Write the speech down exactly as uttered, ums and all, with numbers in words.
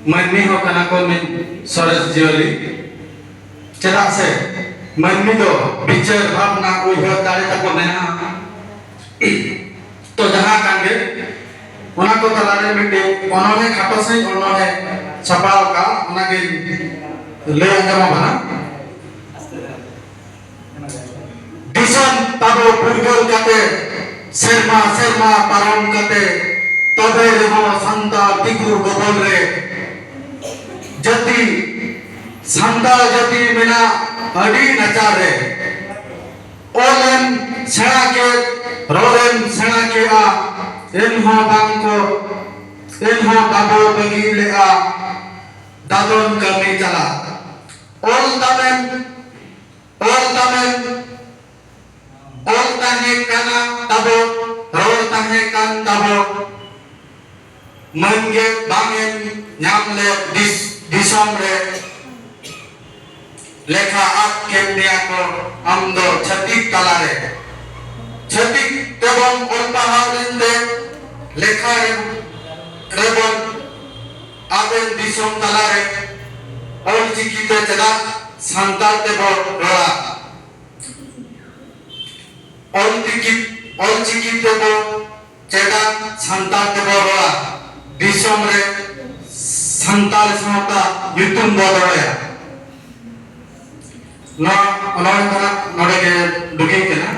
ᱢᱟᱹᱱᱢᱤ ᱦᱚᱸ ᱠᱟᱱᱟ ᱠᱚ ᱢᱤᱫ ᱥᱚᱨᱮᱥ ᱡᱤᱭᱟᱹᱞᱤ᱾ ᱪᱮᱫᱟᱜ ᱥᱮ ᱢᱟᱹᱱᱢᱤ ᱫᱚ ᱵᱤᱪᱟᱹᱨ, ᱵᱷᱟᱵᱽᱱᱟ, ᱩᱭᱦᱟᱹᱨ ᱫᱟᱲᱮ ᱛᱟᱠᱚ ᱢᱮᱱᱟᱜᱼᱟ᱾ ᱛᱚ ᱡᱟᱦᱟᱸ ᱠᱟᱱ ᱜᱮ, ᱚᱱᱟ ᱠᱚ ᱛᱟᱞᱟᱨᱮ ᱢᱤᱫᱴᱮᱱ ᱚᱱᱚᱬᱦᱮ, ᱠᱷᱟᱴᱚ ᱥᱟᱺᱦᱤᱡ ᱚᱱᱚᱬᱦᱮ ᱪᱷᱟᱯᱟᱣ ᱟᱠᱟᱫ, ᱚᱱᱟᱜᱤᱧ ᱞᱟᱹᱭ ᱟᱸᱡᱚᱢ ᱟᱵᱚᱱᱟ᱾ ᱫᱤᱥᱚᱢ ᱛᱟᱵᱚ ᱯᱷᱩᱨᱜᱟᱹᱞ ᱠᱟᱛᱮ, ᱥᱮᱨᱢᱟ ᱥᱮᱨᱢᱟ ᱯᱟᱨᱚᱢ ᱠᱟᱛᱮ, ᱛᱚᱵᱮ ᱨᱮᱦᱚᱸ ᱥᱟᱱᱛᱟᱲ ᱫᱤᱠᱩ ᱜᱚᱵᱚᱞ ᱨᱮ ᱡᱟᱹᱛᱤ, ᱥᱟᱱᱛᱟᱲ ᱡᱟᱹᱛᱤ ᱢᱮᱱᱟᱜ ᱟᱹᱰᱤ ᱱᱟᱪᱟᱨ ᱨᱮ᱾ ᱚᱞᱮᱢ ᱥᱮᱬᱟ ᱠᱮᱫ, ᱨᱚᱲᱮᱢ ᱥᱮᱬᱟ ᱠᱮᱜᱼᱟ, ᱮᱱᱦᱚᱸ ᱵᱟᱝ ᱠᱚ, ᱮᱱᱦᱚᱸ ᱵᱟᱵᱚ ᱵᱟᱹᱜᱤ ᱞᱮᱜᱼᱟ ᱫᱟᱫᱚᱱ ᱠᱟᱹᱢᱤ ᱪᱟᱞᱟᱜ᱾ ᱚᱞ ᱛᱟᱢᱮᱢ, ᱚᱞ ᱛᱟᱢᱮᱢ, ᱚᱞ ᱛᱟᱦᱮᱸ ᱠᱟᱱᱟ ᱛᱟᱵᱚ, ᱨᱚᱲ ᱛᱟᱦᱮᱸ ᱠᱟᱱ ᱛᱟᱵᱚ, ᱢᱟᱹᱱ ᱜᱮ ᱵᱟᱝ ᱮᱢ ᱧᱟᱢ ᱞᱮᱫ ᱫᱤᱥ-, ᱫᱤᱥᱚᱢ ᱨᱮ ᱞᱮᱠᱷᱟ ᱟᱫ ᱠᱮᱫ ᱢᱮᱭᱟ ᱠᱚ ᱟᱢ ᱫᱚ ᱪᱷᱟᱹᱛᱤᱠ ᱛᱟᱞᱟᱨᱮ᱾ ᱪᱷᱟᱹᱛᱤᱠ ᱛᱮᱵᱚᱱ ᱚᱞ ᱯᱟᱲᱦᱟᱣ ᱞᱮᱱᱛᱮ ᱞᱮᱠᱷᱟ ᱨᱮ, ᱨᱮᱵᱚᱱ ᱟᱫ ᱮᱱ ᱫᱤᱥᱚᱢ ᱛᱟᱞᱟᱨᱮ᱾ ᱚᱞ ᱪᱤᱠᱤ ᱛᱮ ᱪᱮᱫᱟᱜ ᱥᱟᱱᱛᱟᱲ ᱛᱮᱵᱚ ᱨᱚᱲᱟ? ᱚᱞ ᱪᱤᱠᱤ, ᱚᱞ ᱪᱤᱠᱤ ᱛᱮᱵᱚ ᱪᱮᱫᱟᱜ ᱥᱟᱱᱛᱟᱲ ᱛᱮᱵᱚ ᱨᱚᱲᱟ? ᱫᱤᱥᱚᱢ ᱨᱮ ᱥᱟᱱᱛᱟᱲ ᱥᱟᱶᱛᱟ ᱧᱩᱛᱩᱢ ᱵᱚ ᱫᱚᱦᱚᱭᱟ᱾ ᱱᱚᱣᱟ ᱚᱱᱚᱬᱦᱮ ᱫᱚ ᱱᱟᱜ ᱱᱚᱰᱮ ᱜᱮ ᱰᱩᱜᱤᱧ ᱠᱟᱱᱟ᱾